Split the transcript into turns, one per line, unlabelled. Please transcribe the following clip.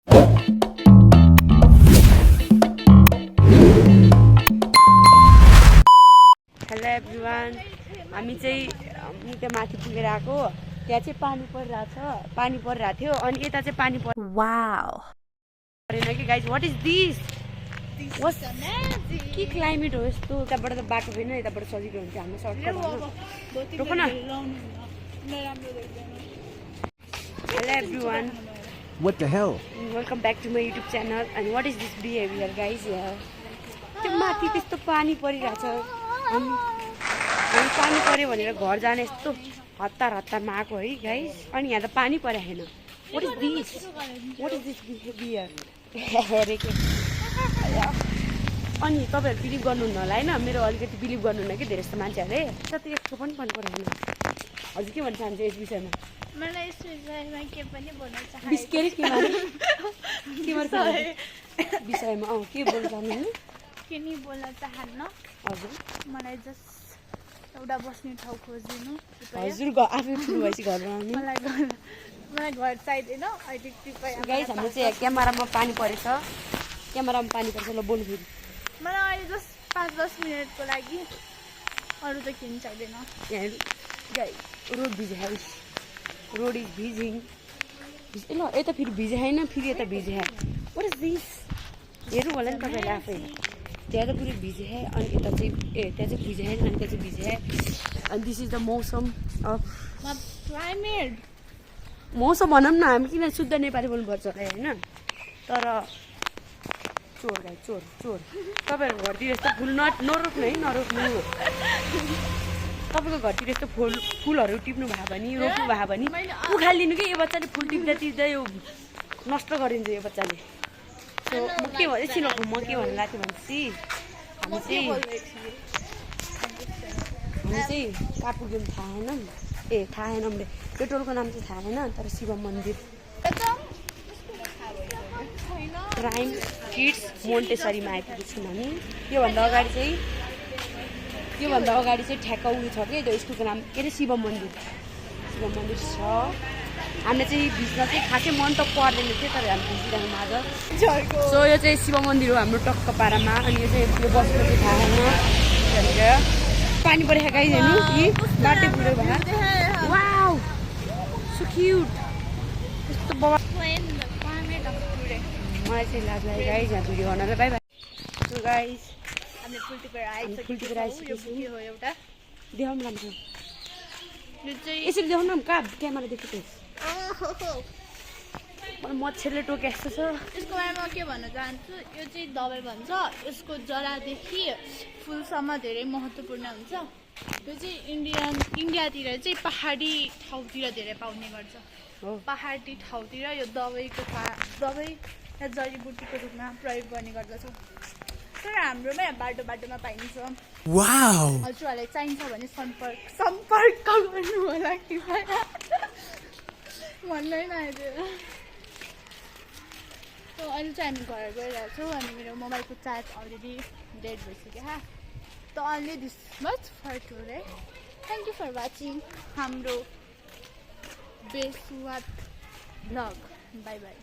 Hello everyone, हामी चाहिँ निकै माथि पुगेर आएको। त्यहाँ चाहिँ पानी परिरहेको थियो अनि यता चाहिँ पानी परेन कि गाइज। What is this? के क्लाइमेट हो यस्तो? यताबाट त बाटो छैन, यताबाट सजिलो हुन्छ हाम्रो सर्टकट। रोक न। Hello everyone,
What the hell?
Welcome back to my YouTube channel. And what is this behaviour guys? त्यो माथि त्यस्तो पानी परिरहेछ। हामी पानी पऱ्यो भनेर घर जाने यस्तो हतारमा आएको है गाइज। अनि यहाँ त पानी परे छैन। What is this behaviour? अनि तपाईँहरू बिलिभ गर्नुहुन्न होला होइन? मेरो अलिकति बिलिभ गर्नुहुन्न कि धेरै जस्तो मान्छेहरूले। जति यस्तो पनि मन परेन। हजुर के भन्न चाहन्छ यस विषयमा?
मलाई यस विषयमा के पनि भन्न चाहन्छु।
बिस्केरी के विषयमा के बोल्न चाहनुहुन्छ?
के नि बोल्न चाहन्न।
हजुर
मलाई जस्ट एउटा बस्ने ठाउँ खोजिदिनु।
हजुर आफै पुग्नु भएपछि घरमा आउनु।
मलाई घर चाहिँदैन अहिले कृपया।
गाइस हाम्रो चाहिँ क्यामेरामा पानी परेछ। क्यामेरामा पानी परेछ। ल बोल्नु फेरि।
मलाई अहिले जस्ट 5-10 मिनटको लागि अरू त केही पनि चाहिँदैन।
यहाँ गाइस रोड भिजायो। रोड इज भिजिङ। ल यता फेरि भिजे छैन, फेरि यता भिजे। What is this? हेर्नु होला नि तपाईँले आफै। त्यहाँ त पुरै भिजे है अनि यता चाहिँ त्यहाँ चाहिँ भिजे छैन अनि त्यहाँ चाहिँ भिजे है। अनि दिस इज द मौसम अफ
क्लाइमेट।
मौसम भनौँ न, हामी किन शुद्ध नेपाली बोल्नुपर्छ होला होइन? तर चोर गाई चोर तपाईँहरूको घरतिर यस्तो फुल नरोप्नु है, नरोप्नु। तपाईँको घरतिर यस्तो फुलहरू टिप्नु भयो भने, रोप्नु भयो भने उखालिदिनु कि यो बच्चाले फुल टिप्दा यो नष्ट गरिन्छ यो बच्चाले। सो म के एकछिन म के भन्नु लाग्थेँ भनेपछि हामी चाहिँ कहाँ पुग्यौँ थाहा छैन। थाहा छैन मैले त्यो टोलको नाम चाहिँ थाहा छैन। तर शिव मन्दिर प्राइम किड्स मोन्टेसरीमा आइपुगेको छौँ हामी। योभन्दा अगाडि चाहिँ ठ्याक्क उयो छ कि त्यो स्कुलको नाम के अरे शिव मन्दिर छ। हामीले चाहिँ भिज्न चाहिँ खासै मन त पर्दैन थियो तर हामी भिजिरहेको आज। सो यो चाहिँ शिव मन्दिर हो हाम्रो टक्क पारामा। अनि यो चाहिँ यो बस्नु चाहिँ थाहा छैन। पानी परेको गाइस हेर्नु कि बाटै पुरै भयो। Wow so cute. यस्तो मलाई चाहिँ लाज लाग्यो गाइस यहाँ भिडियो बनाएर। By by. सो गाइस
हामीले फुल्टिपेर आइसक्यो एउटा।
देखाउनु राम्रो
यो चाहिँ
यसरी देखाउनु न। कहाँ क्यामेरा देखेको मच्छरले टोके जस्तो छ।
यसको बारेमा के भन्न चाहन्छु, यो चाहिँ दबाई भन्छ। यसको जरादेखि फुलसम्म धेरै महत्त्वपूर्ण हुन्छ। यो चाहिँ इन्डियातिर चाहिँ पहाडी ठाउँतिर धेरै पाउने गर्छ। पहाडी ठाउँतिर यो दबाई या जडीबुटीको रूपमा प्रयोग गर्ने गर्दछ। तर हाम्रोमा बाटोमा पाइन्छ। हजुरहरूलाई चाहिन्छ भने सम्पर्क गर्नु होला कृपया। भन्दैन अहिले अहिले चाहिँ हामी घर गइरहेको छौँ अनि मेरो मोबाइलको चार्ज अलरेडी डेड भइसक्यो। त only this much for today. Thank you for watching हाम्रो बेसुवाद भ्लग। By by.